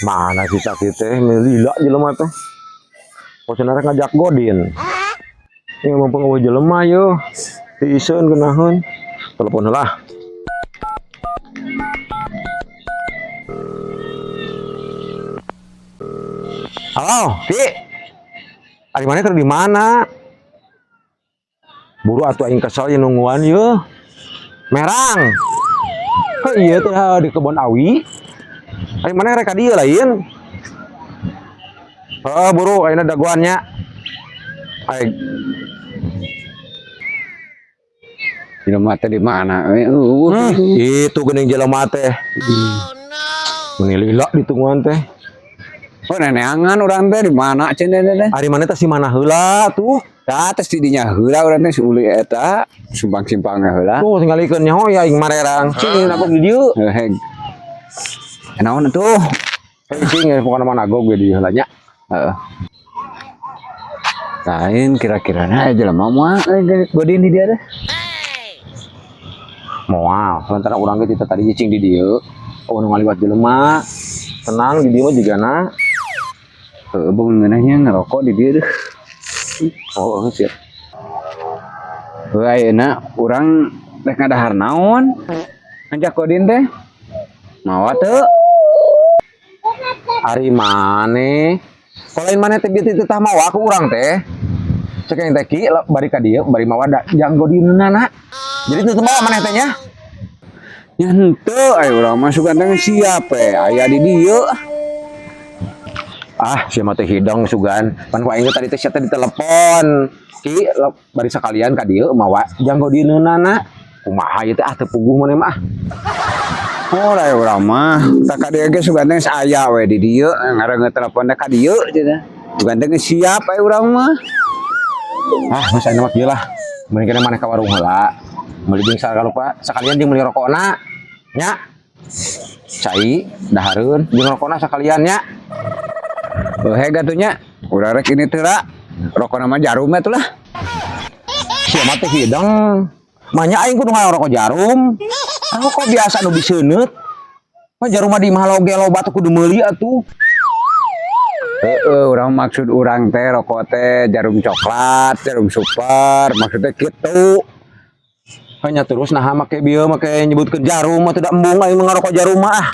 Mana si Caki teh lila jelema teh. Pocona rek ngajak godin. Ini mumpung euweuh jelema yo. Tiiseun geunaheun. Telepon heula. Halo, Ki. Ari maneh keur di mana? Buru atuh aing kesel ieu nungguan yeuh. Merang. Heuh ieu teh di kebon awi. Ari maneh rek ka dieu lain? Heuh buru ayeuna dagoan nya. Aing Jelema teh di mana? Itu geuning jelema teh. Meni lila ditungguan teh. Oh, neneangan urang teh di mana cenah teh? Ari maneh teh si mana heula tuh? Tah tes di dinya heula urang teh si uli eta simpang-simpang heula. Tuh tinggalikeun nyaho ya aing marerang. Cing nagog di dieu. Heuh. Naon atuh? Hei cing pokona mah nagog we di heula nya. Heeh. Lain kira-kira na jelema moal godin di dia teh. Moal, lantaran urang ge tadi cicing di dieu. Oh nu ngaliwat jelema. Tenang di dieu mah jigana. Heuh, beung ngeunahnya ngerokok di dieu deh. Oh, siap. Heuh, ayeuna urang rek ngadahar naon? Ngajak godin teh. Mawa teu? Ari maneh. Kalau lain maneh teh bieu teh tah mawa ku urang teh. Cek yang teh ki bari ka dieu bari mawa da jang godineunana. Jadi teu mawa maneh teh nya. Ya henteu, ayo urang mah sugan teh siap we aya di dieu. Ah, sia mah teh hidang sugan. Pan ku aing teh tadi teh sia teh ditelepon. Ki bari sakalian ka dieu mawa jang godineunana. Kumaha ieu teh ah teu puguh maneh mah. Oh, lah urang mah tak ka dieu ge sugan teh aya we di dieu ngareungeut telepon teh ka dieu cenah. Sugan teh geus siap aya urang mah. Ah, geus ayeuna mah kieu lah. Mending kena maneh ka warung heula. Meuli jeung sagala sakalian jeung meuli rokokna. Nya. Cai dahareun jeung rokokna sakalian nya. Heuh atuh nya. Urang rek ini teh lah. Rokokna mah jarum atuh lah. Sia mah teh hidang. Manya aing kudu ngarokok jarum. Rokok biasa nu diseuneut. Mah jarum mah di imah loge loba tuh kudu meuli atuh. Heeh, urang maksud urang teh rokok teh jarum coklat, jarum super, maksudnya kitu. Hanya terus nah make bieu make nyebutkeun jarum mah tidak embung aing mah ngarokok jarum mah ah.